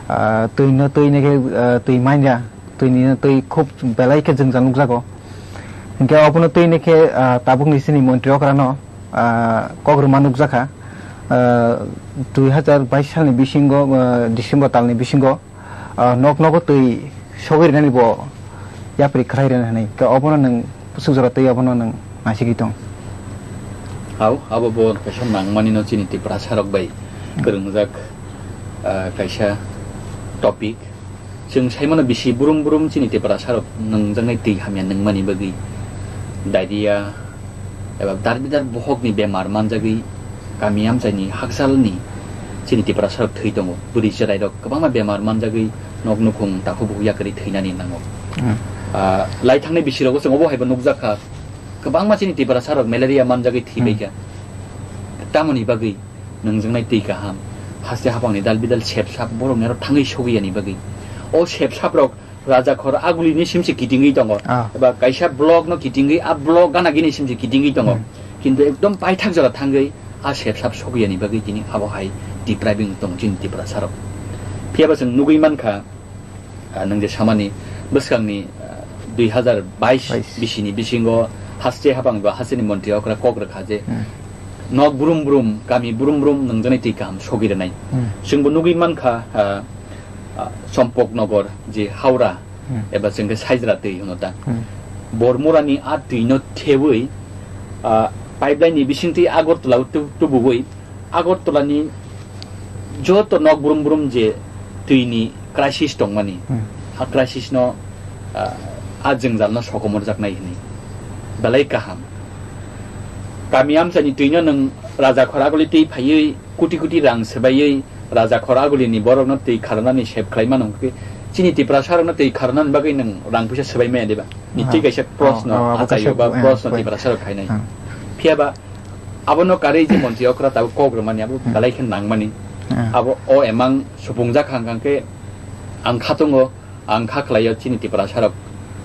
Ah, twi no twi ne khe, ah, twi manya, twi ni no twi khub belai khe jwngjal nukjago. Hinkhe obono twi ne khe, ah, tabuk ni chini montri okra no, ah, kok rwma nukjakha. Ah, dui hazar bais salni bisingo, ah, December talni bisingo ah, nok nogo twi sogwi rwnani bo yapri khlai rwna hwnwi. Khe obono nwng bwswk jora twi obono nwng naisigwi tong. Hao, abo bo kaisa nangmani no chini Tiprasa rok bai kwrwngjak, ah, kaisa topic. Chwng sai mano bisi brum brum chini Tiprasa rok nwngjaknai twi hamya nwngmani bagwi. Diarrhea, eba dar bidar bohokni bemar manjagwi kami amchaini hakchalni chini Tiprasa rok thwi tongo. Bwrwi chwrairok kwbangma bemar manjagwi nok nukhung takhuk bukhuk yakarwi thwinani nango. Hmm. Ah, lai thangnai bisirogo chwng obo haibo nukjakha, kwbangma chini Tiprasa rok malaria manjagwi thwibaikha. Hmm. Tamoni bagwi nwngjaknai twi kaham, haste haphangni dal bidal sepsap borokni aro thangwi sogwiyani bagwi. O sepsap rok Rajakhor Agulini simse kitingwi tongo. Ah. Eba kaisa block no kitingwi, a block gana gini simse kitingwi tongo. Hmm. Kintu ekdom paithak jora thangwi a sepsap sokuyani bagwi tini abo hai depriving tong chini Tiprasa rok. Phiyaba chwng nugwi mankha, ah, nwng je samani bwskangni, ah, dui hazar bais Bais. Bisini bisingo haste haphang ba hasteni montri okra kok rwkha je Hmm. nok brum brum, kami brum brum nwngjaknai twi kaham sogwi rwnai. Hmm. Chwngbo nugwi mankha, ah, ah, Champaknagar, je Howrah, Hmm. eba chwng khe Saizra twi hwno ta. Hmm. Bormurani a twi no thewi, ah, pipeline ni bisingtwi Agartala o tu-, tubuwi, Agartala ni joto nok brum brum je twi ni crisis tongmani, Hmm. a crisis no, ah, a jwngjal no sokomorjaknai hwnwi. Belai kaham. Kami amchani twi no nwng Rajakhor Aguli twi phaiwi, kuti kuti rang swbaiwi Rajakhor Agulini borokno twi kharnani sep khlai mano hwnkhe chini Tiprasa rokno twi kharnani bagwi nwng rang puisa swbai maya diba? Ni twi Ah. kaisa proshno Ah, ah, abo achai kaisa, ba eh, proshno poi. Tiprasa rok khainai. Ah. Phiyaba abono karwi je montri okra tabuk kok rwmani abo Hmm. belai khe nangmani. Ah. Abo o emang supungjak hang hang khe ang khatungo Ang kha khlaio chini Tiprasa rok,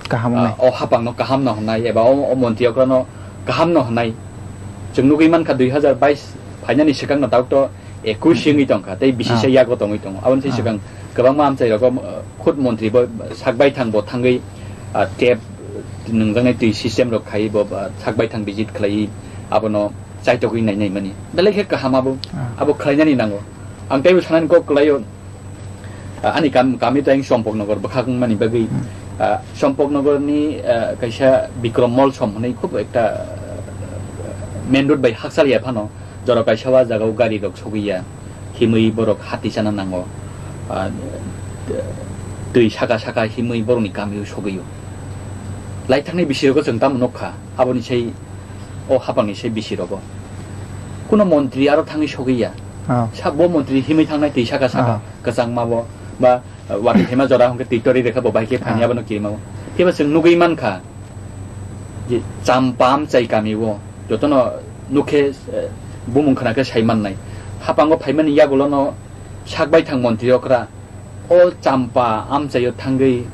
Kaham ah, wngnai. O hapang no kaham no hwnai, eba o, o montri okra no kaham no hwnai. Chwng nugwi mankha dui hazar bais phainani swkang no tabuk to ekwis wngwi tongkha, tei bisi Ah. se yago tongwi tongo. Aboni se Ah. swkang kwbangma amchai rogo, ah, khud montri bo sak baithang bo thangwi, ah, tap nwngjaknai twi system rok khai bo, ah, sak baithang visit khlaiwi abono chaitokwi nainai mani. Belai khe kaham abo, Ah. abo khlainani nango. Ang teibo sanani kok kwlaio, Ah, ani kam-, kami to ayang Champaknagar bwkhak wngmani bagwi, Hmm. ah, Champaknagar ni, ah, kaisa Bikram Molsom hwnwi khub ekta, ah, main road bai hakchal ya phano, jora kaisa o ah jaga o gari rok sogwi ya, himwi borok hati chana nango, ah, twi saka saka himwi borok ni kami o sogwi o. Laithak ni bisi rogo chwng tamo nukha, aboni sai o hapang ni sai bisi rogo. Kuno montri aro thangwi sogwi ya. Ah. Sa bo montri himwi thangnai twi saka saka. Ah. Kwchangma bo, ba, uh, watwi phaima jora hwnkhe twi tori rekha bo bai khe phaini Ah. abono kirima o. Phiya ba chwng nugwi mankha je Champa amchai kami o jotono nukhe, uh, bumung khna khe sai mannai. Hapango phaimani yagulono Sak baithang montri okra, o Champa amchaio thangwi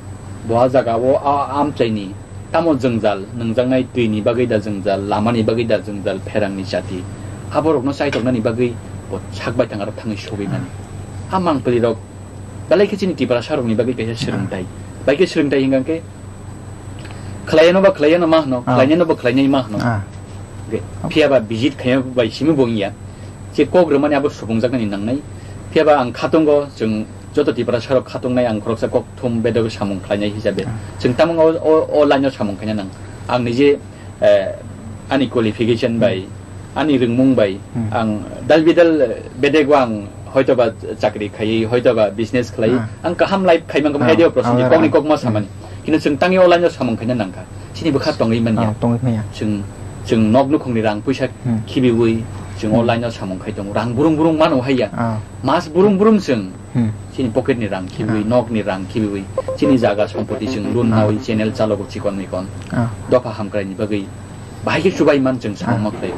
bo a jaga o a amchaini tamo jwngjal, nwngjaknai twini bagwi da jwngjal, lamani bagwi da jwngjal, pherangni jati, aborokno chaitoknani bagwi bo sak baithang aro thangwi sogwi mani. A mangpili rok belai khe chini Tiprasa rokni bagwi kaisa swrwngtai. Bai khe swrwngtai hinkha khe khlaiyano ba khlaiyano ma hwno, Ah. khlainano ba khlainai ma hwno. Ah. Ge-, phiya ba visit khaina bai simi bo wngya. Je kok rwmani abo subungjaknani nangnai. Phiya ba ang khatungo, chwng joto Tiprasa rok khatungnai, ang khoroksa kok thum bedok samung khlainai hisabe. Ah. Chwng tamung o, o, o line o samung khaina nang. Ang nije, eh, ani qualification bai, Hmm. ani rwngmung bai, Hmm. ang dal bidal, eh, bedego ang hoito ba chakri khaiwi, hoito ba business khlaiwi, Ah. ang kaham life khaimang kha Ah, hai deo prosong ah, kokni ah. kokma Hmm. samani. Kintu chwng tangwi o line o samung khaina nangkha. Chini bwkha tongwi manya. Ah, tongwi manya. Chwng, chwng nok nukhungni rang puisa Hmm. khibiwi, chwng o Hmm. line o samung khai tongo. Rang burung burung mano haiya. Ah. Mas burung burung chwng. Hmm. Chini pocket ni rang khibiwi, Ah. nok ni rang khibiwi. Chini jaga sompoti chwng loan Ah. nawi channel chalogo chikon mikon. Ah. Dopha hamkrai ni bagwi. Bahai khe chubai man chwng samung Ah. ma khlai.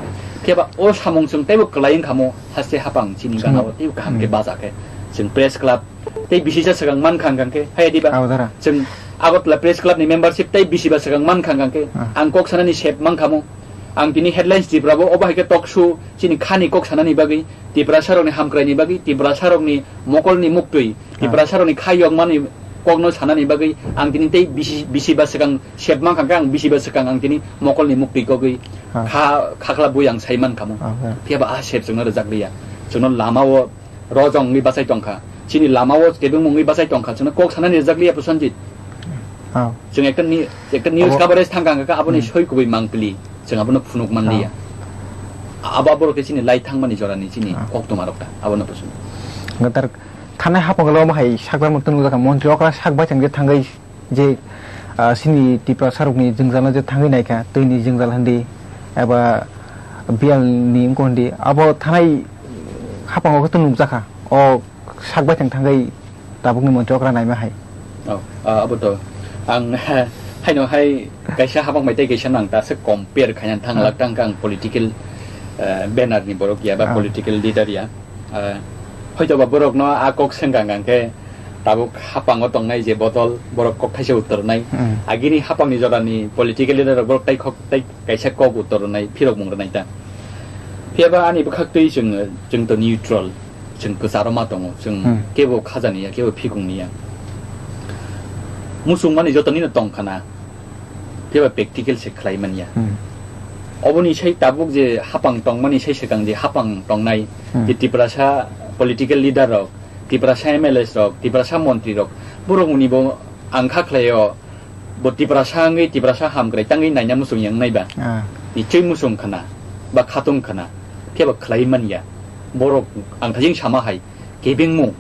Phiya ba o samung chwng teibo kwlai wngkha mo haste hapang chini Hmm. gana o teibo kaham khe Hmm. baja khe. Chwng press club tei bisisa swkang man kha hwnkhe, haya diba? Abo dara. Chwng Agartala Press Club ni membership tei bisiba swkang man kha hwnkhe, Ah. ang kok sanani sep man kha mo. Ang tini headlines Tripura bo obo hai khe talk show chini khani kok sanani bagwi, Tiprasa rokni hamkrai ni bagwi, Tiprasa rokni mokol ni muktwi, Ah. Tiprasa rokni kha yok mani kokno sanani bagwi, ang tini tei bisi, bisiba swkang sep man kha hwnkhe, ang bisiba swkang ang tini mokol ni muktwi kogwi Ah. kha, kha khlabwi ang sai man kha mo. Ah, ah. Phiya ba a sep chwngno rwjak liya. Chwngno lama o rojong wngwi bachai tongkha. Chini lama o kebengmung wngwi bachai tongkha. Chwngno kok sanani rijak liya Prosenjit. Ah. Chwng ekta ni-, ekta news Abo coverage thang kha, aboni Hmm. soi kubui mangpili. Chwng abono phunuk man Ah. liya. Abo, abo rok khe chini lai thangmani jorani chini Ah. koktwma rok ta. Abono Prosenjit. Gatar thanai hapang lo hai sakbar mutung jakha montri okra sak bai thang je thangwi je, ah, sini Tiprasa rokni jwngjal no je thangwi naikha, twini jwngjal hindi eba biyal ni wngkha hindi, abo thanai hapang o khe nukjakha, o sak baithang thangwi tabukni montri okra naima hai. Oh, ah, abo to. Ang haino hai kaisa hapang bai tei kaisa nang ta se compare khaina thang Ah. lak tang kang political, eh, banner ni borok ya ba Ah. political leader ya. Ah, hoito ba borokno a kok swngkang kang khe tabuk hapango tongnai je bodol, borok kok thaisa uttor rwnai. Hmm. Agini hapangni jorani political leader rok borok tai khok, tai kaisa kok uttor rwnai, phirok mung rwnai ta. Phiya ba ani bwkhak twi chwng, chwng to neutral, chwng kwcharo ma tongo, chwng Hmm. kebo khajani ya, kebo phikung ni ya. Muchung mani joto nino tong khana. Phiya ba practical se khlai man ya. Hmm. Oboni sai tabuk je hapang tongmani sai swkang je hapang tongnai Hmm. je Tiprasa political leader rok, Tiprasa M L As rok, Tiprasa montri rok, borok ni bo ang kha khlai o, bo Tiprasa wngwi Tiprasa hamkrai tangwi naina muchung yang nai ba. Ah. Nichoi muchung khana ba khatung khana, phiya ba khlai man ya. Borok ang thajing sama hai, kebengmung,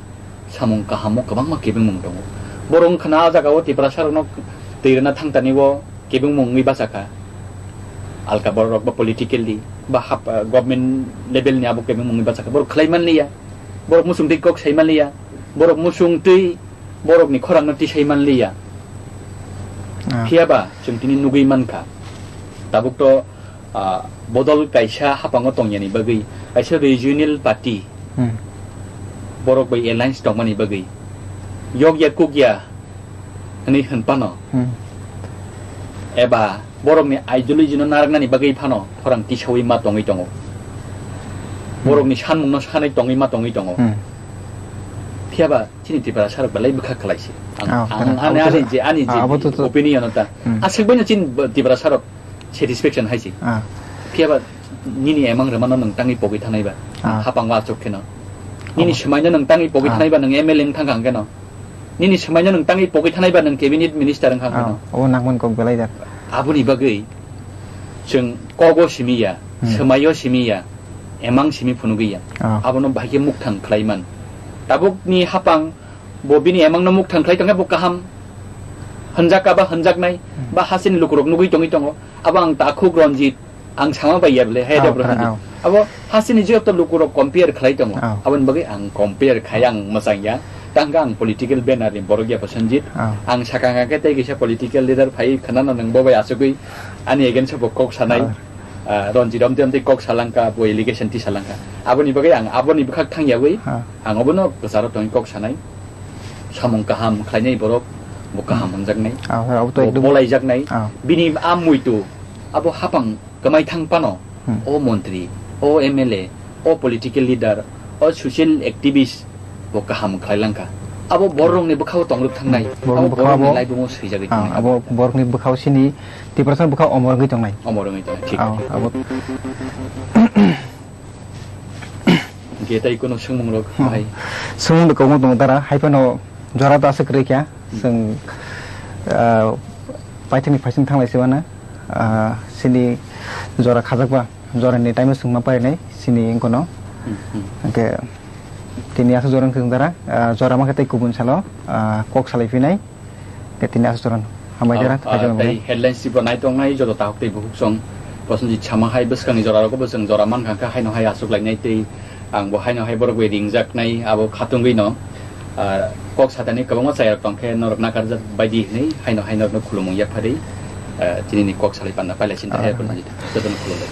samung kahamo kwbangma kebengmung tongo. Borok wngkha na a jagao Tiprasa rokno twi rwna thangtani o kebengmung wngwi bachakha. Alka borok rok ba politically ba hap-, ah, government level ni abo kebengmung wngwi bachakha. Borok khlai manliya. Borok muchung twi kok sai manliya. Borok muchung twi borokni khorangno tisai manliya. Ah. Phiya ba chwng tini nugwi mankha. Tabuk to ah, bodol kaisa hapango tongyani bagwi, kaisa regional party Hmm. borok bai alliance tongmani bagwi, yokya kukya hwnwi hwn phano, Hmm. eba borokni ideology no narwknani bagwi phano khorang tisawi ma tongwi tongo. Borokni sanmungno sanwi tongwi ma tongwi tongo. Hmm. Phiya ba chini Tiprasa rok belai bwkha khlai se. Ang, Ah, ang, ah, ani, abo to ani sa-, je, ani je ah, abo to, to. Opinion ta. Hmm. Aswk bai no chini Tiprasa rok satisfaction hai se. Ah. Phiya ba nini emang rwmano nwng tangwi pogwi thanai ba. Ah. Hapang wa chok kheno. Nini Oh. Swmaino nwng tangwi pogwi Ah. thanai ba nwng M L A wng thang kha hwnkhe no. Nini swmaino nwng tangwi pogwi thanai ba nwng cabinet minister wng kha hwnkhe Ah. no. Obo nangmani kok belai jak. Aboni bagwi chwng kogo simi ya, Hmm. swmaio simi ya, emang simi phunugwi ya. Ah. Abono bahai khe mukthang khlai man. Tabukni hapang bo bini emangno mukthang khlai tongkhe bo kaham hwnjak ba hwnjaknai Hmm. ba hasini lukurok nugwi tongwi tongo. Abo ang takhuk Ranjit, ang sama bai ya bwle, hai Ah, de bwrwi ah, Ranjit. Ah. Abo hasini joto lukurok compare khlai tongo. Ah. Aboni bagwi ang compare khai ang mwchang ya. Tangkhe ang political banner ni borok ya Prosenjit. Ah. Ang sakang khe tei kisa political leader phai khwnano nwng bo bai achugwi ani against bo kok sanai. Ah. Ah, Ranjit Ramdeo tei kok salangka, bo allegation ti salangka. Aboni bagwi ang aboni bwkhak thangyawi, Ah. ang obono kwcharo tongwi kok sanai. Samung kaham khlainai borok, bo kaham Hmm. hwnjaknai. Ah, sir, abo to Bo ekdom bolaijaknai. Ah. Bini a muitu, abo hapang kwmai thang pano, Hmm. o montri, o M L A, o political leader, o social activist, bo kaham khlai langkha. Abo borokni bwkhao tongrwk thangnai. Borokni Abo bwkhao borokni abo, laibungo swijagwi ah, thangnai. Abo borokni bwkhao sini Tiprasani bwkhao omor wngwi tongnai. Omor wngwi tongnai, thik. Ah, abo. Hwnkhe tei kunu swngmungrok Hmm. bahai? Swngmung da kwbangma tongo dara, hai phano jora ta aswk kwrwi kha. Hmm. Chwng, ah, paithakni phaising thanglai se mano. Ah, sini jora khajakba. Jorani time o chwng ma parinai sini wngkha no. Hmm, hmm. Hwnkhe tini aswk jora wngkha chwng dara, ah, jora mankhe tei kubun salo, ah, kok salai phinai. Hwnkhe tini aswk jora hambai Oh, jora, ah, khaijak tei nai. Headlines Tripura nai tongnai joto tahuk tei bukhuk song Prosenjit sama hai bwskangni jora rogo bo chwng jora mankha kha haino hai aswk lainai tei ang bo haino hai borok bai ringjaknai abo khatungwi no. Ah, kok satani kwbangma chayarok tongkhe norok nakarjak baidi hwnwi haino hai norokno khulumung yapharwi, ah, tinini kok salai panda pailai sinta Ah. hai Prosenjit jotono khulumbai.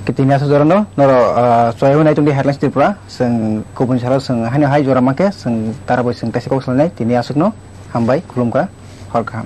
Tini aswk jorano noro, ah, chwrai hwnwi naitongdi Headlines Tripura, chwng kubun salo chwng haino hai jora mankhe chwng taraboi chwng kaisa kok salnai tini aswkno hambai khulumkha hor kaham.